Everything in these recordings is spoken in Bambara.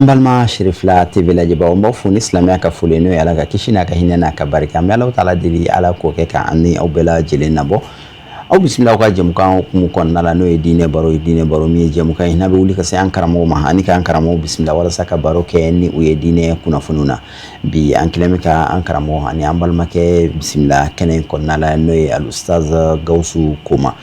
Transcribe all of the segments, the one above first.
N balima Cherifla TV lajɛbaaw, n b'aw fo ni silamɛya ka foli, n'o ye Ala ka kisi n'a ka hinɛ n'a ka barika. An bɛ Alahu taala deli, Ala k'o kɛ ka an ni aw bɛɛ lajɛlen nabɔ. Aw bisimila aw ka jɛmukan hukumu kɔnɔna la, n'o ye diinɛ baro ye. Diinɛ baro min ye jɛmukan ye n'a bɛ wuli ka se an karamɔgɔw ma ani k'an karamɔgɔw bisimila walasa ka baro kɛ ni u ye diinɛ kunnafoniw na. Bi an kɛlen bɛ ka an karamɔgɔ ani an balimakɛ bisimila kɛnɛ in kɔnɔna la, n'o ye Alustaz Gawusu Koma.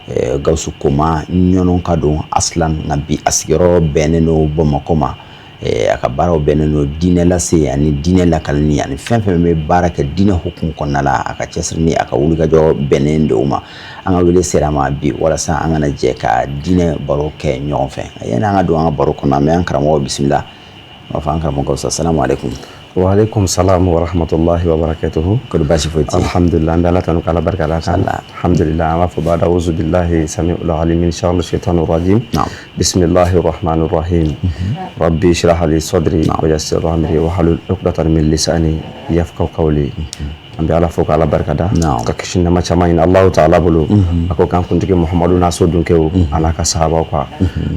Gawusu Koma ɲɔnɔ ka don aslan, nka bi a sigiyɔrɔ bɛnnen don Bamakɔ ma. A ka baaraw bɛnnen don diinɛ lase ani diinɛ lakalini ani fɛn fɛn bɛ baara kɛ diinɛ hukumu kɔnɔna la. A ka cɛsiri ni a ka wulikajɔ bɛnnen don o ma. An ka wele sera a ma bi walasa an kana jɛ ka diinɛ baro kɛ ɲɔgɔn fɛ. Yanni an ka don an ka baro kɔnɔ, an bɛ an karamɔgɔ bisimila. B'a fɔ an karamɔgɔ, salamu aleykum. Wa aleykum salam wa rahmatullahi wa barakatuhu. Kɔri baasi foyi tɛ? Alhamdulillah, an bɛ Ala tanu k'Ala barika da kan. Alhamdulillah, an b'a fɔ ba'da auzu billahi sami'ul alim min sharri shaitanir rajim. Bismillahir rahmanir rahim. Rabbi shrah li sadri wa yassir amri wa halul 'uqdatan min lisani yafqahu qawli. An bɛ Ala fo k'Ala barika da, ka kisi nɛɛma caman ɲini Alahu taala bolo, a ko k'an kuntigi Muhamadu n'a so dunkew a n'a ka sahabaw kan.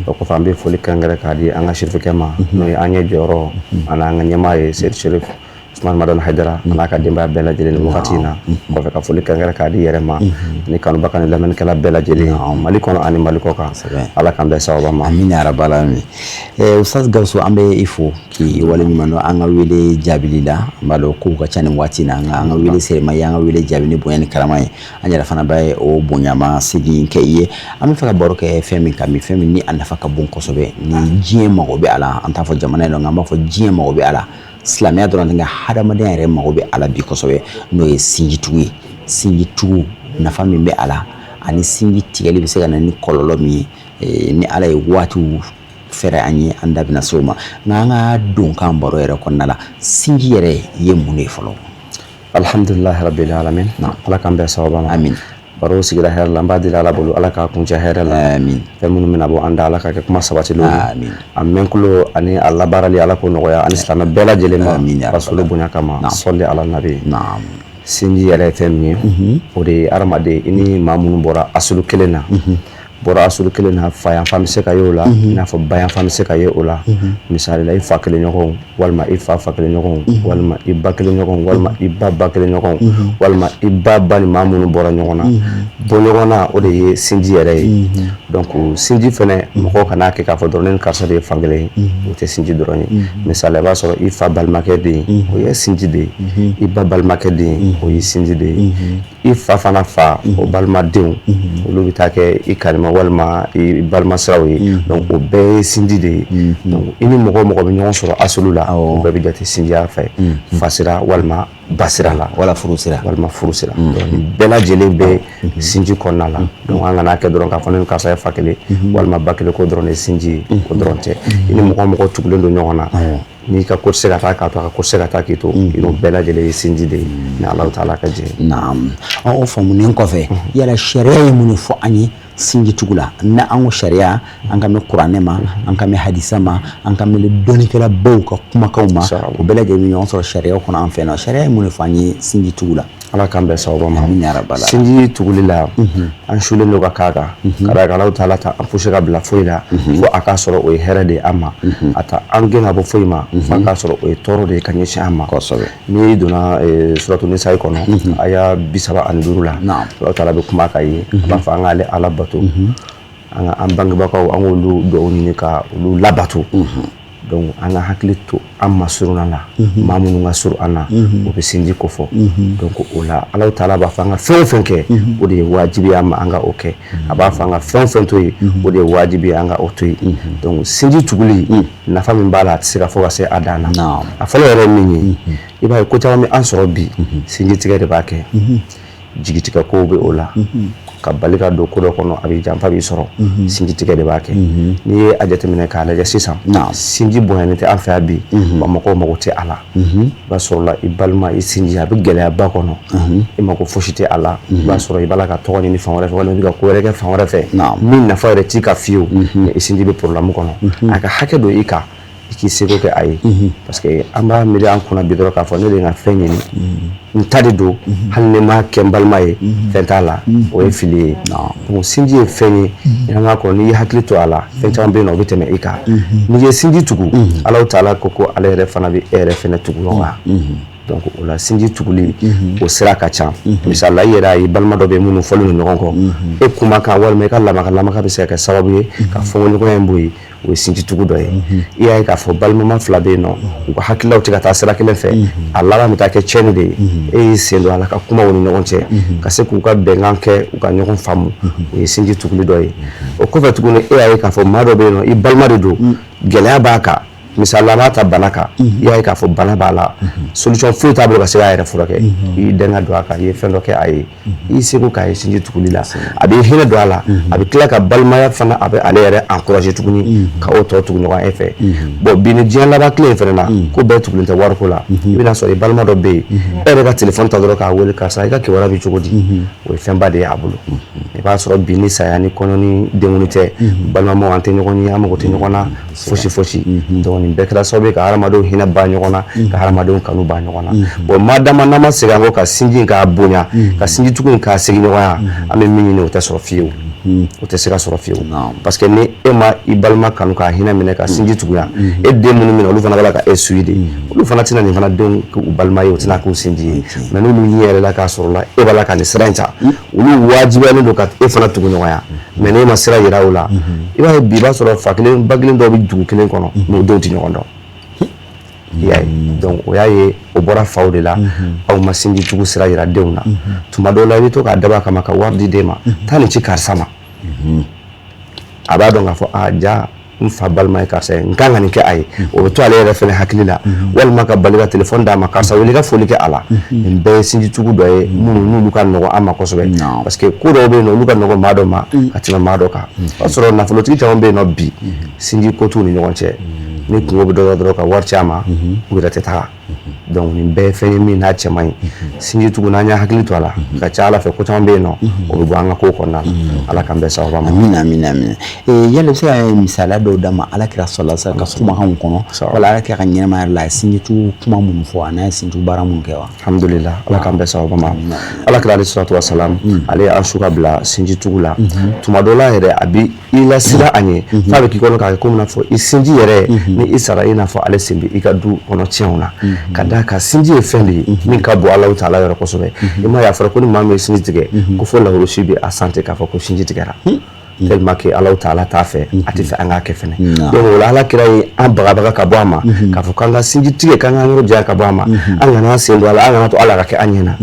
O kɔfɛ, an bɛ foli kɛrɛnkɛrɛn k'a di an ka sirifikɛ ma, n'o ye an ɲɛ jɔyɔrɔ ani an ka ɲɛmaa ye, Seyidi Sherif Usman Madani Hayidara, a n'a ka denbaya bɛɛ lajɛlen nin wagati in na. Kɔfɛ, ka foli kɛrɛnkɛrɛn k'a di yɛrɛ ma ni kanubaga ni lamɛnnikɛla bɛɛ lajɛlen, Mali kɔnɔ ani Mali kɔ kan. Ala k'an bɛn sababa ma. Amina ya rabbal alamin. Ustaz Gawusu, an bɛ i fo k'i waleɲuman dɔn an ka wele jaabili la. An b'a dɔn kow ka ca nin waati na, nka an ka wele sera ma, i y'an ka wele jaabi ni bonya ni karama ye. An yɛrɛ fana bɛ o bonyama segin kɛ i ye. An bɛ fɛ ka baro kɛ fɛn min kan bi, fɛn min ni a nafa ka bon kosɛbɛ, ni diɲɛ mago bɛ a la, an t'a fɔ jamana in nɔ, nka an b'a fɔ diɲɛ mago bɛ a la, silamɛya dɔrɔn tɛ, nka hadamadenya yɛrɛ mago bɛ a la bi kosɛbɛ, n'o ye sinjitugu ye. Sinjitugu nafa min bɛ a la ani sinji tigɛli bɛ se ka na ni kɔlɔlɔ min ye, ni Ala ye waatiw fɛrɛ an ye, an da bɛna se o ma. Nka an ka don kan baro yɛrɛ kɔnɔna la, sinji yɛrɛ ye mun de ye fɔlɔ? Alhamdulilahi rabbil alamin. Ala k'an bɛn sababa ma. Amin. Baro sigira hɛrɛ la, an b'a deli Ala bolo, Ala k'a kuncɛ hɛrɛ la. Amin. Fɛn minnu bɛna bɔ an da, Ala ka kɛ kuma sabatilenw ye. Amin. A mɛn kulo ani a labaarali, Ala k'o nɔgɔya ani silamɛ bɛɛ lajɛlen ma. Amin ya. Rasulu bonya kama, sɔli ala nabi. Sinji yɛrɛ ye fɛn min ye, o de ye hadamaden i ni maa minnu bɔra asulu kelen na, bɔra asulu kelen na, fa yanfan bɛ se ka ye o la, i n'a fɔ ba yanfan bɛ se ka ye o la. Misali la, i fa kelen ɲɔgɔnw, walima i fa fa kelen ɲɔgɔnw, walima i ba kelen ɲɔgɔnw, walima i ba ba kelen ɲɔgɔnw, walima i ba ba ni maa minnu bɔra ɲɔgɔn na, bɔ ɲɔgɔn na, o de ye sinji yɛrɛ ye. Donc sinji fɛnɛ, mɔgɔw kan'a kɛ k'a fɔ dɔrɔn ne ni karisa de ye fan kelen ye, o tɛ sinji dɔrɔn ye. Misali la, i b'a sɔrɔ i fa balimakɛ den, o ye sinji de ye. I ba balimakɛ den, o ye sinji de ye. I fa fana fa, o balimadenw, olu bɛ taa kɛ i kalima walima i balima siraw ye. Donc o bɛɛ ye sinji de ye. Donc i ni mɔgɔ o mɔgɔ bɛ ɲɔgɔn sɔrɔ asulu la, o bɛɛ bɛ jate sinjiya fɛ, fa sira walima ba sira la. Wala furu sira. Walima furu sira. Donc nin bɛɛ lajɛlen bɛ sinji kɔnɔna la. Donc an kana kɛ dɔrɔn k'a fɔ ne ni karisa ye fa kelen walima ba kelen ko dɔrɔn de ye sinji ye, o dɔrɔn tɛ. I ni mɔgɔ o mɔgɔ tugulen don ɲɔgɔn na, n'i ka ko tɛ se ka taa k'a to, a ka ko tɛ se ka taa k'i to, i n'o bɛɛ lajɛlen ye sinji de ye, ni Alahu taala ka jɛ. Naam, o faamunen kɔfɛ, yala sariya ye mun de fɔ an ye sinjitugu la? Ni an ko sariya, an kan bɛ kuranɛ ma, an kan bɛ hadisa ma, an kan bɛ dɔnnikɛlabaw ka kumakanw ma, o bɛɛ lajɛlen bɛ ɲɔgɔn sɔrɔ sariya kɔnɔ an fɛ yan. Sariya ye mun de fɔ an ye sinjitugu la? Ala k'an bɛn sababa ma. Amina ya rabbal. Sinji tuguli la, an sulen don ka k'a kan, ka d'a kan Alahu taala ta an pousser ka bila foyi la fo a k'a sɔrɔ o ye hɛrɛ de ye an ma. A ta an gɛn ka bɔ foyi ma fo a k'a sɔrɔ o ye tɔɔrɔ de ye ka ɲɛsin an ma. N'i donna suratu Nisayi kɔnɔ, aya 35 la, Alahu taala bɛ kuma ka ye, a b'a fɔ an k'ale Ala bato, an ka an bangebagaw, an k'olu dugawu ɲini ka olu labato. Donc an ka hakili to an masurunna la, maa minnu ka surun an na, o bɛ sinji kofɔ. Donc o la, Alahu taala b'a fɔ an ka fɛn o fɛn kɛ, o de ye wajibi an ma, an ka o kɛ. A b'a fɔ an ka fɛn o fɛn to yen, o de ye wajibi ye an ka o to yen. Donc sinji tuguli, nafa min b'a la, a tɛ se ka fɔ ka se a dan na. A fɔlɔ yɛrɛ ye min ye, i b'a ye ko caman bɛ an sɔrɔ bi, sinji tigɛ de b'a kɛ. Jigitigɛ kow bɛ o la, ka bali ka don ko dɔ kɔnɔ, a bɛ janfa b'i sɔrɔ, sinji tigɛ de b'a kɛ. N'i ye a jateminɛ k'a lajɛ sisan, sinji bonyalen tɛ an fɛ yan bi, wa mɔgɔw mago tɛ a la. I b'a sɔrɔ la, i balima, i sinji, a bɛ gɛlɛyaba kɔnɔ, i mako fosi tɛ a la. I b'a sɔrɔ i b'a la ka tɔgɔ ɲini fan wɛrɛ fɛ, walima i bɛ ka ko wɛrɛ kɛ fan wɛrɛ fɛ min nafa yɛrɛ t'i ka fiyewu. I sinji bɛ problème kɔnɔ, a ka hakɛ don i kan. I k'i seko kɛ a ye, parce que an b'a miiri an kunna bi dɔrɔn k'a fɔ ne de ye n ka fɛn ɲini, n ta de don, hali ni n m'a kɛ n balima ye, fɛn t'a la. O ye fili ye. Donc sinji ye fɛn ye ɲɛnamaya kɔnɔ, n'i y'i hakili to a la, fɛn caman bɛ yen nɔ, o bɛ tɛmɛ i kan. N'i ye sinji tugu, Alahu taala ko ko ale yɛrɛ fana bɛ e yɛrɛ fɛnɛ tugu ɲɔgɔn. Donc o la, sinji tuguli o sira ka ca. Misali la, i yɛrɛ y'a ye, balima dɔ bɛ yen minnu fɔlen don ɲɔgɔn kɔ, e kumakan walima i ka lamaka lamaka bɛ se ka kɛ sababu ye ka fɔɲɔgɔnya in bɔ yen. O ye sinji tugu dɔ ye. I y'a ye k'a fɔ balimama fila bɛ yen nɔ, u ka hakililaw tɛ ka taa sira kelen fɛ, a laban bɛ taa kɛ tiɲɛni de ye. E y'i sen don a la ka kuma u ni ɲɔgɔn cɛ, ka se k'u ka bɛnkan kɛ, u ka ɲɔgɔn faamu. O ye sinji tuguli dɔ ye. O kɔfɛ tuguni, e y'a ye k'a fɔ maa dɔ bɛ yen nɔ, i balima de don, gɛlɛya b'a kan. Misali la, an b'a ta bana kan. I y'a ye k'a fɔ bana b'a la, solution foyi t'a bolo ka se k'a yɛrɛ furakɛ. I y'i dɛn ka don a kan, i ye fɛn dɔ kɛ a ye, i y'i seko k'a ye sinji tuguli la. A bɛ hinɛ don a la, a bɛ tila ka balimaya fana, a bɛ ale yɛrɛ encourager tuguni ka o tɔ tugu ɲɔgɔn e fɛ. Bon, bi ni diɲɛ laban tile in fana na, ko bɛɛ tugulen tɛ wariko la. I bɛna sɔrɔ i balima dɔ bɛ yen, e yɛrɛ ka téléphone ta dɔrɔn k'a wele: "Karisa, i ka kibaruya bɛ cogo di?" O ye fɛnba de ye a bolo. I b'a sɔrɔ bi, ni saya ni kɔɲɔ ni denkundi tɛ, balimamaw an tɛ ɲɔgɔn ye, an mago tɛ ɲɔgɔn na fosi fosi. Donc nin bɛɛ kɛra sababu ye ka hadamadenw hinɛ ban ɲɔgɔn na, ka hadamadenw kanu ban ɲɔgɔn na. Bon, madama n'an ma segin an kɔ ka sinji in k'a bonya, ka sinji tugu in k'a segin ɲɔgɔnya, an bɛ min ɲini, o tɛ sɔrɔ fiyewu, o tɛ se ka sɔrɔ fiyewu, parce que ni e ma i balima kanu, k'a hinɛ minɛ, ka sinji tuguya, e den minnu minɛ, olu fana b'a la ka e suit de. Olu fana tɛna nin fana denw k'u balima ye, o tɛna k'u sinji ye. Mais n'olu ɲɛ yɛrɛ la k'a sɔrɔ la e b'a la ka nin sira in ta, olu wajibiyalen don ka e fana tugu ɲɔgɔnya. Mais n'e ma sira yira o la, i b'a ye bi, i b'a sɔrɔ fa kelen ba kelen dɔw bɛ dugu kelen kɔnɔ, mais u denw tɛ ɲɔgɔn dɔn. I y'a ye? Donc o y'a ye, o bɔra faw de la. Aw ma sinji tugu sira yira denw na. Tuma dɔw la, i bɛ to k'a dabɔ a kama ka wari di den ma: "Taa nin ci karisa ma." A b'a dɔn k'a fɔ a ja n fa balima ye karisa ye, n kan ka nin kɛ a ye. O bɛ to ale yɛrɛ fɛnɛ hakili la. Walima ka bali ka telefɔni d'a ma: "Karisa, wele ka foli kɛ a la." Nin bɛɛ ye sinji tugu dɔ ye minnu n'olu ka nɔgɔn an ma kosɛbɛ, parce que ko dɔw bɛ yen nɔ, olu ka nɔgɔn maa dɔ ma ka tɛmɛ maa dɔ kan. O y'a sɔrɔ nafolotigi caman bɛ yen nɔ bi, sinji ko t'u ni ɲɔgɔn cɛ. Ni kungo bɛ dɔ la dɔrɔn, ka wari ci a ma, u yɛrɛ tɛ taga. Donc nin bɛɛ ye fɛn ye min n'a cɛ man ɲi. Sinji tugu, n'an y'a hakili to a la, ka ca ala fɛ, ko caman bɛ yen nɔ, o bɛ bɔ an ka ko kɔnɔna la. Ala k'an bɛn sababa ma. Amina, amina, amina. Yala i bɛ se ka misaliya dɔw d'a ma Ala kira sɔrɔla sa ka kumakanw kɔnɔ, wala Ala kira ka ɲɛnamaya la, a ye sinji tugu kuma minnu fɔ, a n'a ye sinji tugu baara minnu kɛ wa? Alhamdulillah, Ala k'an bɛn sababa ma. Ala kira alayhi salatu wasalam, ale ye an su ka bila sinji tugu la. Tuma dɔ la yɛrɛ, a bɛ i lasira a ɲɛ f'a bɛ k'i kɔnɔ k'a kɛ komi n'a fɔ i sinji yɛrɛ, ni i sara, i n'a fɔ ale sen bɛ i ka du kɔnɔ tiɲɛw na. Ka d'a kan, sinji ye fɛn de ye min ka bon Alahu taala yɔrɔ kosɛbɛ. I m'a ye, a fɔra ko ni maa min ye sinji tigɛ, ko fo lahorosi bɛ a sante k'a fɔ ko sinji tigɛra, tellement que Alahu taala t'a fɛ, a tɛ fɛ an k'a kɛ fɛnɛ. Donc o la, Ala kira ye an bagabaga ka bɔ a ma, k'a fɔ k'an ka sinji tigɛ, k'an ka yɔrɔ janya ka bɔ a ma, an kana an sen don a la, an kana to Ala ka kɛ an ɲɛna.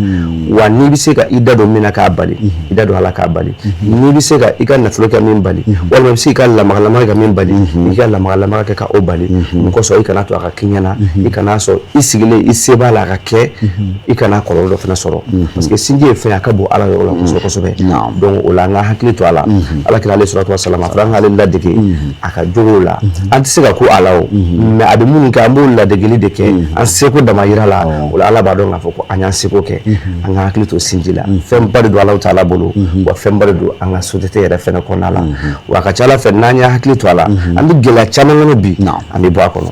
Wa n'i bɛ se ka i da don min na k'a bali, i da don a la k'a bali. N'i bɛ se ka i ka nafolo kɛ min bali, walima i bɛ se k'i ka lamaga lamaga kɛ min bali, i ka lamaga lamaga kɛ ka o bali. Mun kosɔn? I kana to a ka k'i ɲɛna, i kana sɔn i sigilen i se b'a la a ka kɛ, i kana kɔlɔlɔ dɔ fana sɔrɔ, parce que sinji ye fɛn ye, a ka bon Ala yɔrɔ la kosɛbɛ kosɛbɛ. Donc o la, an ka hakili to a la. Ala kira alayhi salatu wasalam, a fɔra an k'ale ladege a ka jogow la. An tɛ se ka ko a la o, mais a bɛ minnu kɛ, an b'o ladegeli de kɛ an seko dama yira la. O la, Ala b'a dɔn k'a fɔ ko an y'an seko kɛ. An ka hakili to sinji la, fɛnba de don Alahu taala bolo, wa fɛnba de don an ka société yɛrɛ fɛnɛ kɔnɔna la. Wa a ka ca Ala fɛ, n'an y'a hakili to a la, an bɛ gɛlɛya caman kɔnɔ bi, an bɛ bɔ a kɔnɔ.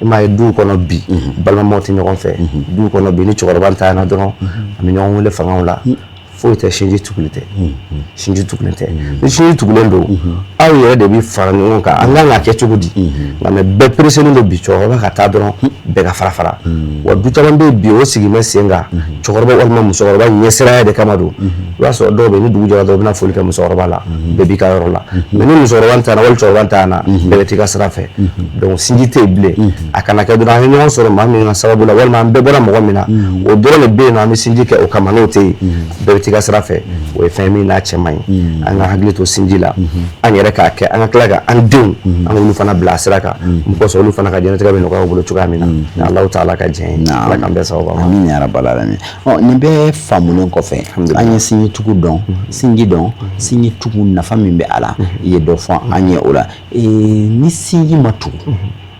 I m'a ye, duw kɔnɔ bi, balimamaw tɛ ɲɔgɔn fɛ. Duw kɔnɔ bi, ni cɛkɔrɔba ntanyana dɔrɔn, an bɛ ɲɔgɔn wele fangaw la. Foyi tɛ, sinji tugulen tɛ, sinji tugulen tɛ. Ni sinji tugulen don, aw yɛrɛ de bɛ fara ɲɔgɔn kan, an kan k'a kɛ cogo di? Nka mais bɛɛ pereselen don bi, cɛkɔrɔba ka taa dɔrɔn, bɛɛ ka fara fara. Wa du caman bɛ yen bi, o sigi bɛ sen kan cɛkɔrɔba walima musokɔrɔba ɲɛsiranya de kama don. I b'a sɔrɔ dɔw bɛ yen, ni dugu jɛra dɔrɔn, u bɛna foli kɛ musokɔrɔba la, bɛɛ b'i ka yɔrɔ la. Mais ni musokɔrɔba t'a na wali cɛkɔrɔba t'a na, bɛɛ bɛ t'i ka sira fɛ. Donc sinji tɛ yen bilen. A kana kɛ dɔrɔn an ye ɲɔgɔn sɔrɔ maa min ka sababu la, walima an bɛɛ bɔra mɔgɔ min na, o dɔrɔn de bɛ yen nɔ, an bɛ sinji kɛ o kama. N'o tɛ yen, bɛɛ bɛ t'i ka sira fɛ. O ye fɛn min n'a cɛ man ɲi. An ka hakili to sinji la, an yɛrɛ k'a kɛ, an ka tila ka an denw, an k'olu fana bila a sira kan. Mun kosɔn? Olu fana ka diɲɛlatigɛ bɛ nɔgɔya u bolo cogoya min na, ni Alahu taala ka jɛn ye. Ala k'an bɛɛ sababu ma. Amin ya rabbal alamin. Ɔ, nin bɛɛ faamulen kɔfɛ, an ye sinji tugu dɔn, sinji dɔn, sinji tugu nafa min bɛ a la, i ye dɔ fɔ an ye o la. Ni sinji ma tugu,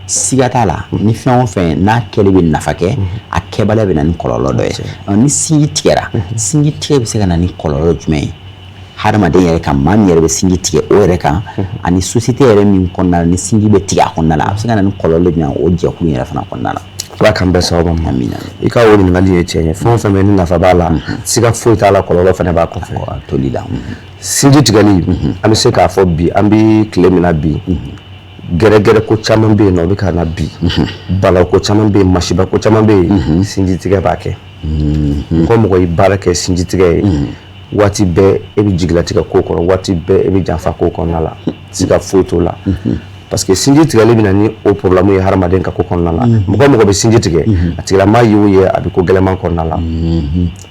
siga t'a la, ni fɛn o fɛn n'a kɛli bɛ nafa kɛ, a kɛbaliya bɛ na ni kɔlɔlɔ dɔ ye. Ni sinji tigɛra, sinji tigɛ bɛ se ka na ni kɔlɔlɔ jumɛn ye Hadamaden yɛrɛ kan, maa min yɛrɛ bɛ sinji tigɛ o yɛrɛ kan, ani société yɛrɛ min kɔnɔna la ni sinji bɛ tigɛ a kɔnɔna la, a bɛ se ka na ni kɔlɔlɔ jumɛn o jɛkulu yɛrɛ fana kɔnɔna la? Ala k'an bɛɛ sababu ma. Amina. I ka o ɲininkali ye tiɲɛ ye. Fɛn o fɛn bɛ ni nafa b'a la, siga foyi t'a la, kɔlɔlɔ fana b'a kɔfɛ. Toli la. Sinji tigɛli, an bɛ se k'a fɔ bi, an bɛ tile min na bi, gɛrɛgɛrɛ ko caman bɛ yen nɔ, o bɛ ka na bi, balawu ko caman bɛ yen, masiba ko caman bɛ yen, sinji tigɛ b'a kɛ. Mɔgɔ mɔgɔ ye baara kɛ sinji tigɛ ye, waati bɛɛ e bɛ jigilatigɛ ko kɔrɔ, waati bɛɛ e bɛ janfa ko kɔnɔna la, siga foyi t'o la, parce que sinji tigɛli bɛ na ni o problème ye hadamaden ka ko kɔnɔna la. Mɔgɔ mɔgɔ bɛ sinji tigɛ, a tigilamaa ye o ye, a bɛ ko gɛlɛman kɔnɔna la,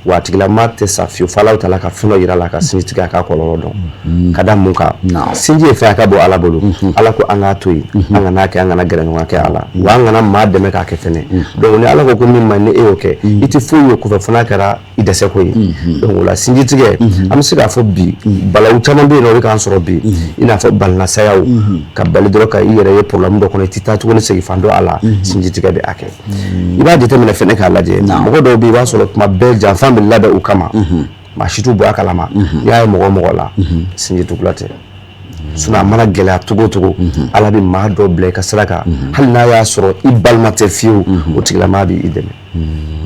wa a tigilamaa tɛ sa fiyewu fo Alahu taala ka fɛn dɔ yira a la ka sinji tigɛ, a k'a kɔlɔlɔ dɔn. Ka da mun kan? Sinji ye fɛn a ka bɔ Ala bolo. Ala ko an k'a to yen, an kana kɛ, an kana gɛrɛ ɲɔgɔn kɛ a la, wa an kana maa dɛmɛ k'a kɛ fɛnɛ. Donc ni Ala ko ko min man ɲi, ni e y'o kɛ, i tɛ foyi ye o kɔfɛ fo n'a kɛra i dɛsɛ ko ye. Donc o la, sinji tigɛ, an bɛ se k'a fɔ bi, balawu caman bɛ yen nɔ, o bɛ k'an sɔrɔ bi, i n'a fɔ balinasayaw, ka bali dɔrɔn ka i yɛrɛ ye problème dɔ kɔnɔ, i tɛ taa tuguni segin fan dɔ a la, sinji tigɛ bɛ a kɛ. I b'a jateminɛ fɛnɛ k'a lajɛ, mɔgɔ dɔw bɛ yen, i b'a sɔrɔ tuma bɛɛ janfa bɛ labɛn u kama, maa si t'u bɔ a kalama. N'i y'a ye mɔgɔ o mɔgɔ la, sinji tugula tɛ. Sinon a mana gɛlɛya cogo o cogo, Ala bɛ maa dɔ bila i ka sira kan, hali n'a y'a sɔrɔ i balima tɛ fiyewu, o tigilamaa b'i dɛmɛ.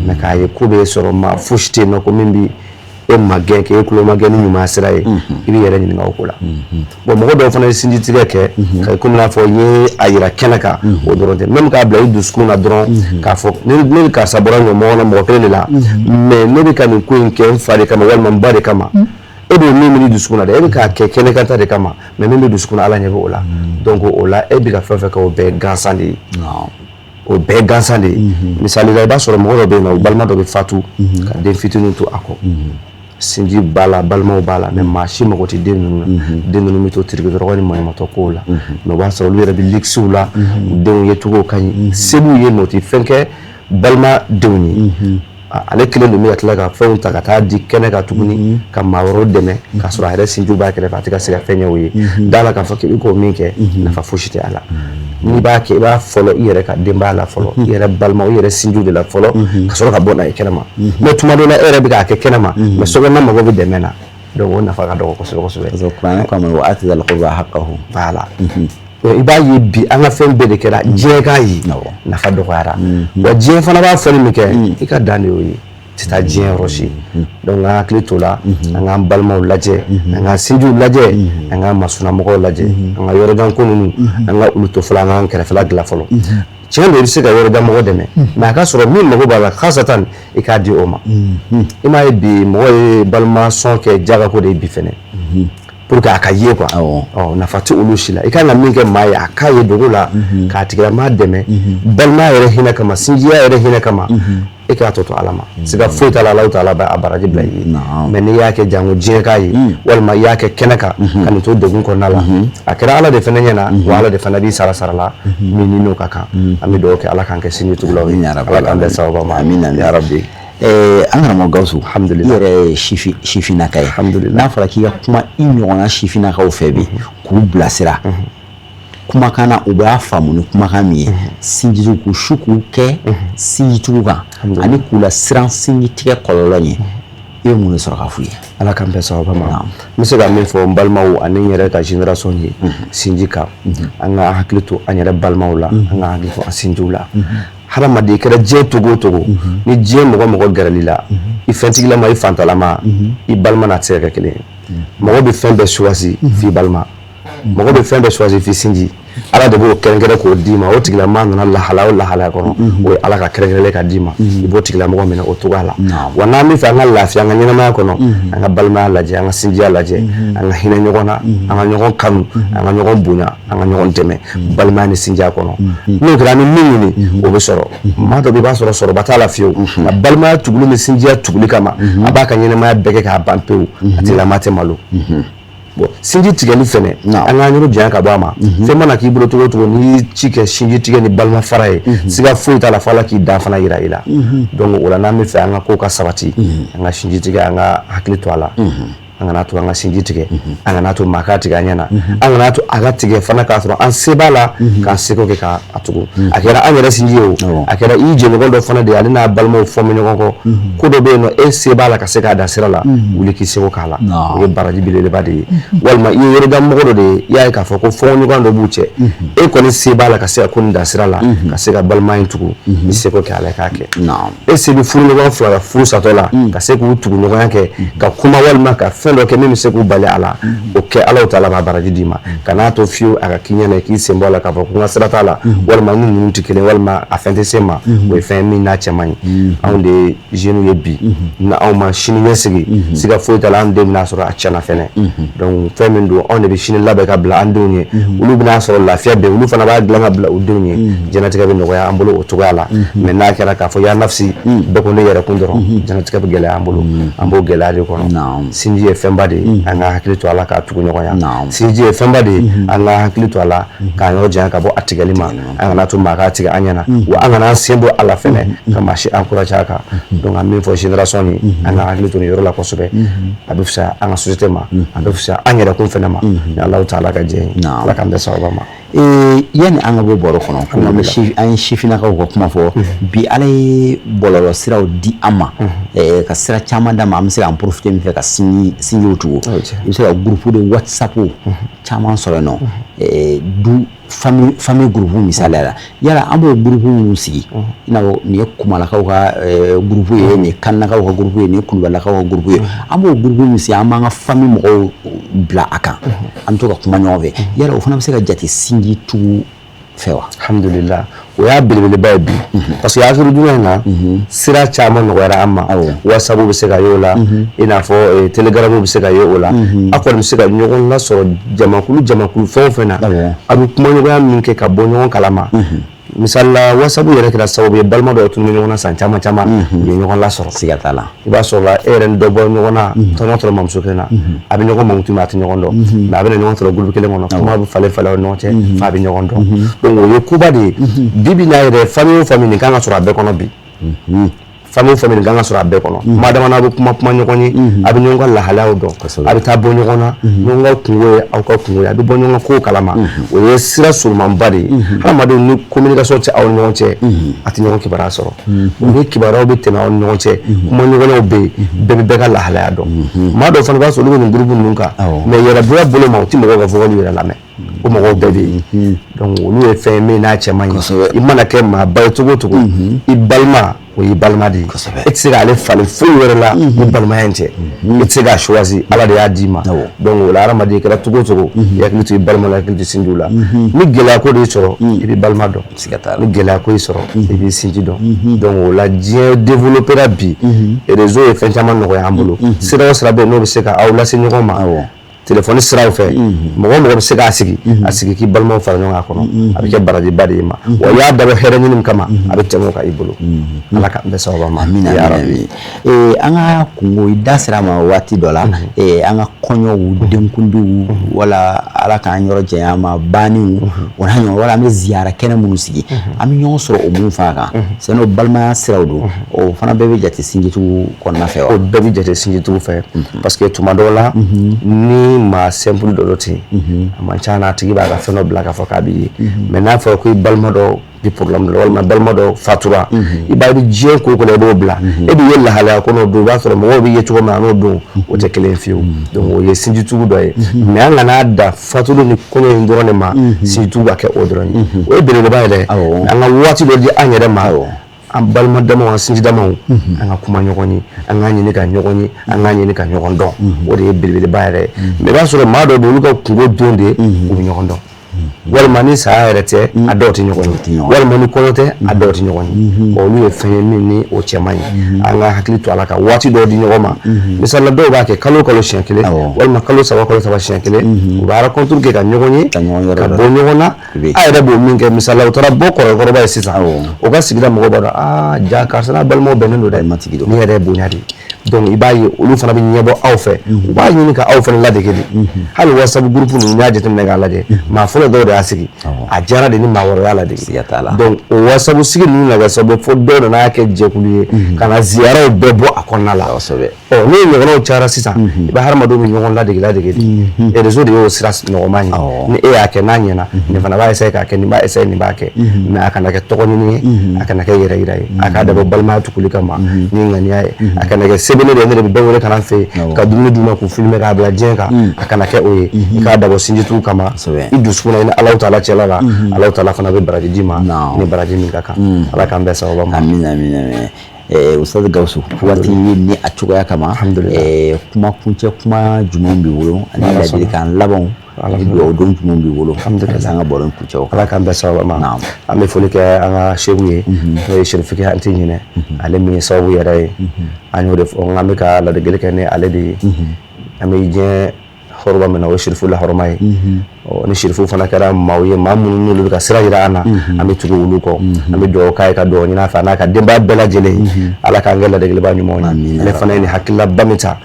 Mais k'a ye ko bɛ sɔrɔ, maa fosi tɛ yen nɔ ko min bɛ e magɛn, k'e tulo magɛn ni ɲuman sira ye, i b'i yɛrɛ ɲininka o ko la. Bon, mɔgɔ dɔw fana ye sinji tigɛ kɛ ka komi n'a fɔ i ye a yira kɛnɛ kan, o dɔrɔn tɛ, même k'a bila i dusukun na dɔrɔn, k'a fɔ ne ni karisa bɔra ɲɔgɔn na mɔgɔ kelen de la, mais ne bɛ ka nin ko in kɛ n fa de kama walima n ba de kama. E bɛ min miiri dusukun na dɛ, e bɛ k'a kɛ kɛnɛ kan ta de kama, mais min bɛ dusukun na, Ala ɲɛ bɛ o la. Donc o la, e bɛ ka fɛn fɛn kɛ, o bɛɛ gansan de ye, o bɛɛ gansan de ye. Misali la, i b'a sɔrɔ mɔgɔ dɔ bɛ yen nɔ, o balima dɔ bɛ fatu ka den fitinin to a kɔ. Sinji b'a la, balimaw b'a la, mais maa si mago tɛ den ninnu na. Den ninnu bɛ to tiriki dɔrɔgɔ ni maɲumatɔ kow la, mais o b'a sɔrɔ olu yɛrɛ bɛ luxew la, u denw ye cogo ka ɲi, se b'u ye, mais u tɛ fɛn kɛ balima denw ye. Ale kelen de bɛ ka tila ka fɛnw ta ka taa di kɛnɛ kan tuguni ka maa wɛrɛw dɛmɛ, k'a sɔrɔ a yɛrɛ sinjiw b'a kɛrɛfɛ, a tɛ ka se ka fɛn ɲɛ o ye. Da la k'a fɔ k'i bɛ k'o min kɛ, nafa fosi tɛ a la. N'i b'a kɛ, i b'a fɔlɔ i yɛrɛ ka denbaya la fɔlɔ, i yɛrɛ balimaw, i yɛrɛ sinjiw de la fɔlɔ, ka sɔrɔ ka bɔ n'a ye kɛnɛma. Mais tuma dɔ la, e yɛrɛ bɛ k'a kɛ kɛnɛma, mais sokɔnɔna mago bɛ dɛmɛ na, donc o nafa ka dɔgɔ kosɛbɛ kosɛbɛ. Parce que kuranɛ ko a ma wa ati zal qurba haqqahu. Voilà, i b'a ye bi, an ka fɛn bɛɛ de kɛra diɲɛ k'a ye, nafa dɔgɔyara. Wa diɲɛ fana b'a fɔli min kɛ, i ka dan de y'o ye, tɛ taa diɲɛ yɔrɔ si. Donc an hakili t'o la, an k'an balimaw lajɛ, an k'an sinjiw lajɛ, an k'an masunamɔgɔw lajɛ, an ka yɔrɔjan ko ninnu, an ka olu to fɔlɔ, an k'an kɛrɛfɛla dilan fɔlɔ. Tiɲɛ don, i bɛ se ka yɔrɔjan mɔgɔ dɛmɛ, mais a ka sɔrɔ min mago b'a la khasatan, i k'a di o ma. I m'a ye bi, mɔgɔ ye balima sɔn kɛ jagako de ye bi fɛnɛ, pour que a ka ye quoi. Ɔ, nafa tɛ olu si la. I kan ka min kɛ maa ye, a k'a ye dogo la, k'a tigilamaa dɛmɛ balimaya yɛrɛ hinɛ kama, sinjiya yɛrɛ hinɛ kama, e k'a tɔ to Ala ma. Siga foyi t'a la, Alahu taala b'a baraji bila i ye. Mais n'i y'a kɛ jango diɲɛ k'a ye, walima i y'a kɛ kɛnɛ kan ka nin to degun kɔnɔna la, a kɛra Ala de fana ɲɛna, wa Ala de fana b'i sara sara la min ni n'o ka kan. An bɛ dugawu kɛ, Ala k'an kɛ sinjitugulaw ye, Ala k'an bɛn sababa ma. Amina. Ya rabbi. An karamɔgɔ Gawusu, alhamdulillah, i yɛrɛ ye sifinnaka ye. Alhamdulillah. N'a fɔra k'i ka kuma i ɲɔgɔnna sifinnakaw fɛ bi, k'u bilasira kumakan na, u b'a faamu ni kumakan min ye, sinjitugu, k'u su k'u kɛ sinjitugu kan, ani k'u lasiran sinjitigɛ kɔlɔlɔ ɲɛ, i bɛ mun de sɔrɔ k'a f'u ye? Ala k'an bɛn sababa ma. N bɛ se ka min fɔ n balimaw ani n yɛrɛ ka génération ye sinji kan, an ka hakili to an yɛrɛ balimaw la, an ka hakili to an sinjiw la. Hadamaden kɛra diɲɛ togo o togo, ni diɲɛ mɔgɔ mɔgɔ gɛrɛl'i la, i fɛntigilama, i fantalama, i balima n'a tɛ se ka kɛ kelen ye. Mɔgɔ bɛ fɛn bɛɛ choisi f'i balima, mɔgɔ bɛ fɛn bɛɛ choisi f'i sinji. Ala de b'o kɛrɛnkɛrɛn k'o d'i ma. O tigilamaa nana lahala o lahala kɔnɔ, o ye Ala ka kɛrɛnkɛrɛnlen ka d'i ma, i b'o tigilamɔgɔ minɛ o cogoya la. Wa n'an bɛ fɛ an ka lafiya an ka ɲɛnamaya kɔnɔ, an ka balimaya lajɛ, an ka sinjiya lajɛ, an ka hinɛ ɲɔgɔn na, an ka ɲɔgɔn kanu, an ka ɲɔgɔn bonya, an ka ɲɔgɔn dɛmɛ balimaya ni sinjiya kɔnɔ. N'o kɛra, an bɛ min ɲini, o bɛ sɔrɔ. Maa dɔ bɛ, i b'a sɔrɔ sɔrɔba t'a la fiyewu, nka balimaya tuguli ni sinjiya tuguli kama, a b'a ka ɲɛnamaya bɛɛ kɛ k'a ban pewu, a tigilamaa tɛ malo. Bon, sinji tigɛli fɛnɛ, an k'an yɔrɔ janya ka bɔ a ma. Fɛn mana k'i bolo cogo o cogo, n'i ye ci kɛ sinji tigɛ ni balima fara ye, siga foyi t'a la fo Ala k'i dan fana yira i la. Donc o la, n'an bɛ fɛ an ka ko ka sabati, an ka sinji tigɛ, an ka hakili to a la. An An kana to an ka sinji tigɛ, an kana to maa k'a tigɛ an ɲɛ na, an kana to a ka tigɛ fana k'a sɔrɔ an se b'a la k'an seko kɛ k'a tugu. A kɛra an yɛrɛ sinji ye o, a kɛra i jɛɲɔgɔn dɔ fana de ye, ale n'a balimaw fɔ bɛ ɲɔgɔn kɔ, ko dɔ bɛ yen nɔ, e se b'a la ka se k'a dan sira la, wuli k'i seko k'a la, o ye baraji belebeleba de ye. Walima i ye yɔrɔjan mɔgɔ dɔ de ye, i y'a ye k'a fɔ ko fɔɲɔgɔn dɔ b'u cɛ, e kɔni se b'a la ka se ka ko nin dan sira la, ka se ka balima in tugu, i seko kɛ a la, k'a kɛ. E se bɛ furuɲɔgɔn fila ka furu satɔ la, ka se k'u tugu ɲɔgɔnya kɛ ka kuma walima ka fɛn dɔ kɛ min bɛ se k'u bali a la, o kɛ, Ala taala b'a baraji d'i ma. Kan'a to fiyewu a ka k'i ɲɛna k'i sen bɔ a la k'a fɔ ko n ka sira t'a la, walima ni ninnu tɛ kelen, walima a fɛn tɛ se ma. O ye fɛn min n'a cɛ man ɲi. Anw de ye jeunes ye bi, ni anw ma sini ɲɛsigi, siga foyi t'a la, an den bɛna sɔrɔ a tiɲɛna fɛnɛ. Donc fɛn min don, anw de bɛ sini labɛn ka bila an denw ye, olu bɛna sɔrɔ lafiya bɛ yen, olu fana b'a dilan ka bila u denw ye, diɲɛlatigɛ bɛ nɔgɔya an bolo o cogoya la. Mais n'a kɛra k'a fɔ ya nafsi, bɛɛ ko ne yɛrɛ kun dɔrɔn, diɲɛlatigɛ bɛ gɛlɛya an bolo, an b'o gɛlɛya de kɔnɔ. Sinji ye fɛnba de ye, an ka hakili to a la k'a tugu ɲɔgɔn ya. Sinji ye fɛnba de ye, an ka hakili to a la k'an yɔrɔ janya ka bɔ a tigɛli ma. An kana to maa k'a tigɛ an ɲɛna, wa an kana an sen bɔ a la fɛnɛ ka maa si encourager a kan. Donc an min fɔ génération ye, an ka hakili to nin yɔrɔ la kosɛbɛ. A bɛ fisaya an ka société ma, a bɛ fisaya an yɛrɛ kun fɛnɛ ma, ni Alahu taala ka jɛ ye. Ala k'an bɛn sababa ma. Yanni an ka bɔ baro kɔnɔ, komi an ye sifinnakaw ka kuma fɔ bi, Ala ye bɔlɔlɔ siraw di an ma, ka sira caman d'an ma, an bɛ se k'an profiter min fɛ ka sinjiw tugu. I bɛ se ka groupe de WhatsApp caman sɔrɔ yen nɔ, du famille groupe misaliya la. Yala an b'o groupe minnu sigi, i n'a fɔ nin ye Kumalakaw ka groupe ye, nin ye Kanakaw ka groupe ye, nin ye Kulubalilakaw ka groupe ye, an b'o groupe min sigi, an b'an ka famille mɔgɔw bila a kan, an bɛ to ka kuma ɲɔgɔn fɛ. Yala o fana bɛ se ka jate sinji tugu fɛ wa? Alhamdulillah, o y'a belebeleba ye bi, parce que hakili jumɛn na, sira caman nɔgɔyara an ma. WhatsApp bɛ se ka ye o la, i n'a fɔ Telegram bɛ se ka ye o la. A kɔni bɛ se ka ɲɔgɔn lasɔrɔ jamakulu jamakulu fɛn o fɛn na, a bɛ kumaɲɔgɔnya min kɛ ka bɔ ɲɔgɔn kalama. Misali la, WhatsApp yɛrɛ kɛra sababu ye, balima dɔw tun bɛ ɲɔgɔn na san caman caman, u ye ɲɔgɔn lasɔrɔ. Siga t'a la. I b'a sɔrɔ la, e yɛrɛ ni dɔ bɔ ɲɔgɔn na tɔnɔ tɔrɔ mamuso kelen na, a bɛ ɲɔgɔn mankutu, mais a tɛ ɲɔgɔn dɔn, mais a bɛna ɲɔgɔn sɔrɔ groupe kelen kɔnɔ, kuma bɛ falen falen aw ni ɲɔgɔn cɛ f'a bɛ ɲɔgɔn dɔn. Donc o ye koba de ye bi bi in na yɛrɛ. Famille o famille, nin kan ka sɔrɔ a bɛɛ kɔnɔ bi. Famille o famille, nin kan ka sɔrɔ a bɛɛ kɔnɔ. Kuma dama na, a bɛ kuma kuma ɲɔgɔn ye, a bɛ ɲɔgɔn ka lahalayaw dɔn, a bɛ taa bɔ ɲɔgɔn na, ɲɔgɔn ka kungo ye aw ka kungo ye, a bɛ bɔ ɲɔgɔn ka kow kalama. O ye sira surunmanba de ye. Hadamadenw, ni communication tɛ aw ni ɲɔgɔn cɛ, a tɛ ɲɔgɔn kibaruya sɔrɔ. Ni kibaruyaw bɛ tɛmɛ aw ni ɲɔgɔn cɛ, kuma ɲɔgɔnyaw bɛ yen, bɛɛ bɛ bɛɛ ka lahalaya dɔn. Maa dɔw fana b'a sɔrɔ olu bɛ nin groupe ninnu kan, mais yɛrɛbonya bolo ma, u tɛ mɔgɔw ka vocal yɛrɛ lamɛn. O mɔgɔw bɛɛ bɛ yen. Donc olu ye fɛn ye min n'a cɛ man ɲi. I mana kɛ maaba ye cogo o cogo, i balima, o y'i balima de ye. E tɛ se k'ale falen foyi wɛrɛ la ni balimaya in tɛ. E tɛ se k'a choisi, Ala de y'a d'i ma. Donc o la, hadamaden kɛra cogo o cogo, i hakili to i balima la, i hakili to sinjiw la. Ni gɛlɛya ko de y'i sɔrɔ, i b'i balima dɔn. Ni gɛlɛya ko y'i sɔrɔ, i b'i sinji dɔn. Donc o la, diɲɛ développera bi, réseau ye fɛn caman nɔgɔya an bolo. Sira o sira bɛ yen n'o bɛ se ka aw lase ɲɔgɔn ma téléphone siraw fɛ, mɔgɔ o mɔgɔ bɛ se k'a sigi, a sigi k'i balimaw fara ɲɔgɔn kan kɔnɔ, a bɛ kɛ barajiba de ye ma. Wa i y'a dabɔ hɛrɛ ɲini kama, a bɛ tɛmɛ o kan i bolo. Ala k'an bɛɛ sababa ma. Amina. An ka kungo, i da sera a ma waati dɔ la, an ka kɔɲɔw, denkundiw, wala Ala k'an yɔrɔ janya ma, banniw, o n'a ɲɔgɔn, wala an bɛ ziyara kɛnɛ minnu sigi, an bɛ ɲɔgɔn sɔrɔ o mun fana kan, c'est n'o balimaya siraw don, o fana bɛɛ bɛ jate sinjitugu kɔnɔna fɛ wa? O bɛɛ bɛ jate sinjitugu fɛ, parce que tuma dɔw la, ni maa simple dɔ dɔ ten, a man ca na, a tigi b'a ka fɛn dɔ bila k'a fɔ k'a b'i ye. Mais n'a fɔra ko i balima dɔ bi problème dɔ la, walima balima dɔ fatura, i b'a ye, diɲɛ ko ko la, i b'o bila. E bɛ ye lahalaya kɔnɔ o don, i b'a sɔrɔ mɔgɔw bɛ ye cogo min na, n'o don o tɛ kelen fiyewu. Donc o ye sinjitugu dɔ ye. Mais an kana da fatuli ni kɔɲɔ in dɔrɔn de ma, sinjitugu ka kɛ o dɔrɔn ye, o ye belebeleba ye dɛ. An ka waati dɔ di an yɛrɛ ma, an balima damaw, an sinji damaw, an ka kuma ɲɔgɔn ye, an k'a ɲini ka ɲɔgɔn ye, an k'a ɲini ka ɲɔgɔn dɔn. O de ye belebeleba yɛrɛ ye. Mais i b'a sɔrɔ maa dɔw bɛ, olu ka kungo don de u bɛ ɲɔgɔn dɔn, walima ni saya yɛrɛ tɛ, a dɔw tɛ ɲɔgɔn ye, walima ni kɔɲɔ tɛ, a dɔw tɛ ɲɔgɔn ye. Olu ye fɛn ye min ni o cɛ man ɲi. An ka hakili to a la ka waati dɔw di ɲɔgɔn ma. Misali la, dɔw b'a kɛ kalo o kalo siɲɛ kelen, walima kalo 3 kalo 3 siɲɛ kelen, u b'a rencontre kɛ ka ɲɔgɔn ye, ka bɔ ɲɔgɔn na. A yɛrɛ b'o min kɛ, misali la, u taara bɔ kɔrɔkɔrɔba ye sisan, o ka sigida mɔgɔw b'a dɔn, aa ja, karisa n'a balimaw bɛnnen don dɛ, nin yɛrɛ ye bonya de ye. Donc i b'a ye, olu fana bɛ ɲɛbɔ aw fɛ, u b'a ɲini ka aw fana ladege de. Hali WhatsApp groupe ninnu, n'i y'a jateminɛ k'a lajɛ, maa fɔlɔ dɔw de y'a sigi, a diyara de ni maa wɛrɛ y'a ladege. Donc o WhatsApp sigi ninnu na kɛ sababu fo dɔw nana kɛ jɛkulu ye ka na ziyaraw bɛɛ bɔ a kɔnɔna la. Ɔ Ɔ, n'o ɲɔgɔnnaw cayara sisan, i bɛ hadamadenw bɛ ɲɔgɔn ladege ladege de. Réseau de y'o sira nɔgɔman ye. Ni e y'a kɛ n'a ɲɛna, nin fana b'a essayer k'a kɛ, nin b'a essayer, nin b'a kɛ. Mais a kana kɛ tɔgɔ ɲini ye, a kana kɛ yɛrɛ yira ye, a k'a dabɔ balimaya tuguli kama ni ŋaniya ye. A kana kɛ sɛbɛnni de ye, ne de bɛ bɛɛ wele ka na n fɛ yen ka dumuni d'u ma k'u filmer k'a bila diɲɛ kan. A kana kɛ o ye. I k'a dabɔ sinjitugu kama i dusukun na, i ni Alahu taala cɛla la. Alahu taala fana bɛ baraji d'i ma ni baraji min ka kan. Ala k'an bɛɛ sababa ma. Amina, amina, amina. Ustaz Gawusu, waati ni a cogoya kama, kuma kuncɛ kuma jumɛn b'i bolo ani ladilikan labanw ani dugawu don jumɛn b'i bolo an ka baro in kuncɛ o kan? Ala k'an bɛɛ sababa ma. An bɛ foli kɛ an ka seku ye, n'o ye Serifukɛ, an tɛ ɲinɛ ale min ye sababu yɛrɛ ye. An y'o de fɔ, an bɛ ka ladegeli kɛ ni ale de ye. An bɛ diɲɛ hɔrɔba min na, o ye Serifu la hɔrɔma ye. Ni Serifu fana kɛra maaw ye, maa minnu n'olu bɛ ka sira jira an na, an bɛ tugu olu kɔ. An bɛ dugawu k'a ye, ka dugawu ɲini a fɛ, a n'a ka denbaya bɛɛ lajɛlen. Ala k'an kɛ ladegelibaa ɲumanw ye. Ale fana ye nin hakililaba min ta,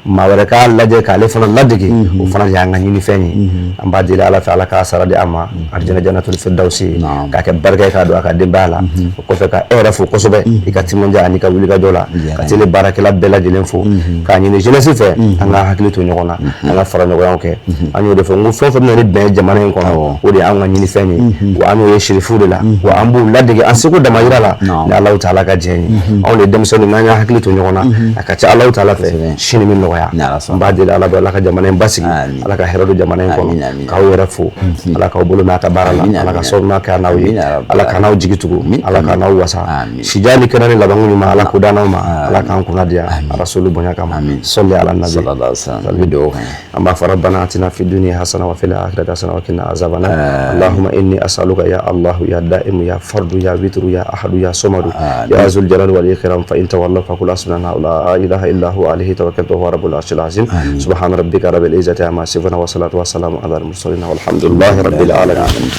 maa wɛrɛ k'a lajɛ k'ale fana ladege, o fana de y'an ka ɲinifɛn ye. An b'a deli Ala fɛ, Ala k'a sara di an ma arijinɛ jannatul firdausi, k'a kɛ barika ye k'a don a ka denbaya la. O kɔfɛ, ka e yɛrɛ fo kosɛbɛ i ka timinandiya ani ka wulikajɔ la, ka tele baarakɛla bɛɛ lajɛlen fo, k'a ɲini jeunesse fɛ, an ka hakili to ɲɔgɔn na, an ka fara ɲɔgɔnyaw kɛ. An y'o de fɔ n ko fɛn o fɛn bɛ na ni bɛn ye jamana in kɔnɔ, o de y'an ka ɲinifɛn ye. Wa an y'o ye Serifu de la, wa an b'u ladege an seko damayira la ni Alahu taala ka jɛn ye. Anw de denmisɛnninw, n'an y'an hakili to ɲɔgɔn na, a ka ca Alahu taala fɛ, sini bɛ nɔgɔya. N b'a deli Ala bɛ, Ala ka jamana in basigi, Ala ka hɛrɛ don jamana in kɔnɔ. K'aw yɛrɛ fo, Ala k'aw bolo mɛn a ka baara la, Ala ka sababu ɲuman kɛ an n'aw ye, Ala k'an n'aw jigi tugu, Ala k'an n'aw wasa. Sijan ni kɛnɛ ni labanko ɲuman, Ala k'o d'an n'aw ma. Ala k'an kunna diya Rasulu bonya kama. Sɔli ala nabi. An bɛ dugawu kɛ. An b'a fɔ rabbana atina fi dunya hasana wa fil akhirati hasana wa qina azaban nar. Allahumma inni as'aluka ya Allah ya daimu ya fardu ya witru ya ahadu ya samadu ya zul jalali wal ikram. Fa in tawallaw faqul hasbuna la ilaha illa huwa alayhi tawakkaltu wa huwa rabbul arshil azim. Subhana rabbika rabbil izzati amma yasifun wa salatu wa salamu ala al mursalin walhamdulillahi rabbil alamin.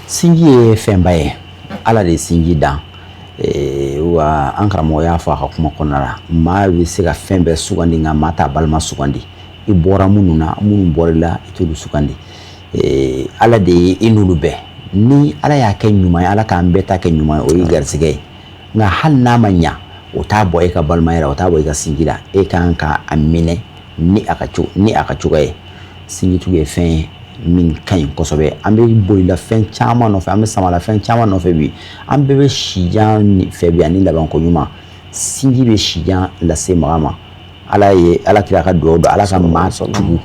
Sinji ye fɛnba ye, Ala de ye sinji dan. Wa an karamɔgɔ y'a fɔ a ka kuma kɔnɔna la, maa bɛ se ka fɛn bɛɛ sugandi, nka maa t'a balima sugandi. I bɔra minnu na, minnu bɔra i la, i t'olu sugandi. Ala de ye i n'olu bɛɛ. Ni Ala y'a kɛ ɲuman ye, Ala k'an bɛɛ ta kɛ ɲuman ye, o ye garisɛgɛ ye. Nka hali n'a ma ɲa, o t'a bɔ e ka balimaya la, o t'a bɔ i ka sinji la. E kan ka a minɛ ni a ka cogo ni a ka cogoya ye. Sinjitugu ye fɛn ye min ka ɲi kosɛbɛ. An bɛ bolila fɛn caman nɔfɛ, an bɛ samala fɛn caman nɔfɛ bi. An bɛɛ bɛ sijan fɛ bi ani labanko ɲuman. Sinji bɛ sijan lase maga ma. Ala ye Ala kira ka dugawu don, Ala ka maa tugu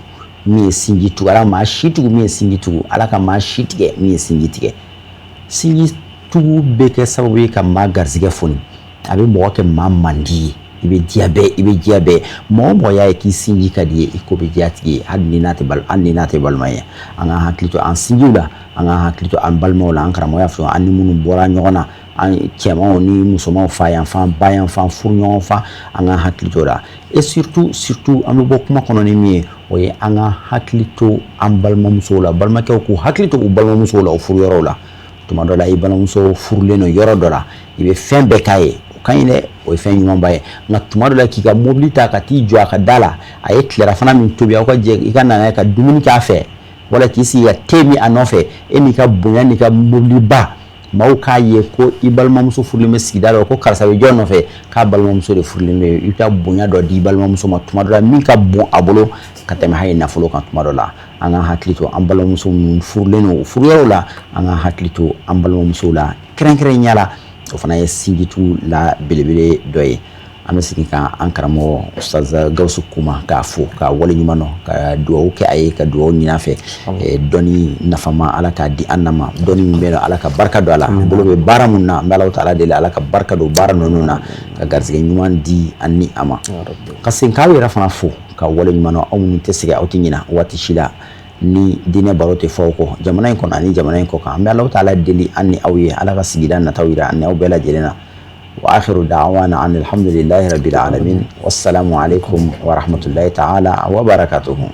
min ye sinji tugu, Ala ka maa si tugu min ye sinji tugu, Ala ka maa si tigɛ min ye sinji tigɛ. Sinji tugu bɛ kɛ sababu ye ka maa garisɛgɛ foni, a bɛ mɔgɔ kɛ maa mandi ye, i bɛ diya bɛɛ, i bɛ diya bɛɛ. Mɔgɔ o mɔgɔ y'a ye k'i sinji ka di ye, i ko bɛ diya tigi ye, hali ni n'a tɛ hali ni n'a tɛ balima ye. An ka hakili to an sinjiw la, an ka hakili to an balimaw la. An karamɔgɔ y'a fɔ, an ni minnu bɔra ɲɔgɔn na, an cɛmanw ni musomanw, fa yan fan, ba yan fan, furu ɲɔgɔn fan, an ka hakili to o la. Et surtout, surtout, an bɛ bɔ kuma kɔnɔ ni min ye, o ye an ka hakili to an balimamusow la. Balimakɛw k'u hakili to u balimamusow la u furuyɔrɔw la. Tuma dɔ la, i balimamuso furulen don yɔrɔ dɔ la, i bɛ fɛn bɛɛ k'a ye, o ka ɲi dɛ, o ye fɛn ɲumanba ye. Nka tuma dɔ la, k'i ka mobili ta ka t'i jɔ a ka da la, a ye tilerafana min tobi, aw ka jɛ i ka na n'a ye ka dumuni k'a fɛ, wala k'i sigi ka te min a nɔfɛ, e n'i ka bonya n'i ka mobiliba, maaw k'a ye ko i balimamuso furulen bɛ sigida la, ko karisa bɛ jɔn nɔfɛ, k'a balimamuso de furulen bɛ. I bɛ taa bonya dɔ di i balimamuso ma tuma dɔ la min ka bon a bolo ka tɛmɛ hali nafolo kan. Tuma dɔ la, an ka hakili to an balimamuso minnu furulen don furuyɔrɔw la, an ka hakili to an balimamusow la kɛrɛnkɛrɛnnenya la. O fana ye sinjitugu la belebele dɔ ye. An bɛ segin ka an karamɔgɔ Ustaz Gawusu Kuma k'a fo, k'a waleɲuman dɔn, ka dugawu kɛ a ye, ka dugawu ɲini a fɛ. Dɔnni nafama, Ala k'a di an na ma. Dɔnni min bɛ yen, Ala ka barika don a la. Bolo bɛ baara mun na, an bɛ Alahu taala deli, Ala ka barika don baara ninnu na, ka garisɛgɛ ɲuman di an ni a ma. Ka segin k'aw yɛrɛ fana fo, ka waleɲuman dɔn, aw minnu tɛ sɛgɛn, aw tɛ ɲina waati si la ni diinɛ baro tɛ fɔ aw kɔ, jamana in kɔnɔ ani jamana in kɔ kan. An bɛ Alahu taala deli an ni aw ye, Ala ka sigida nataw yira an ni aw bɛɛ lajɛlen na. Wa akhiru da'wana an alhamdulillahi rabbil alamin, wassalamu alaikum wa rahmatullahi ta'ala wa barakatuhu.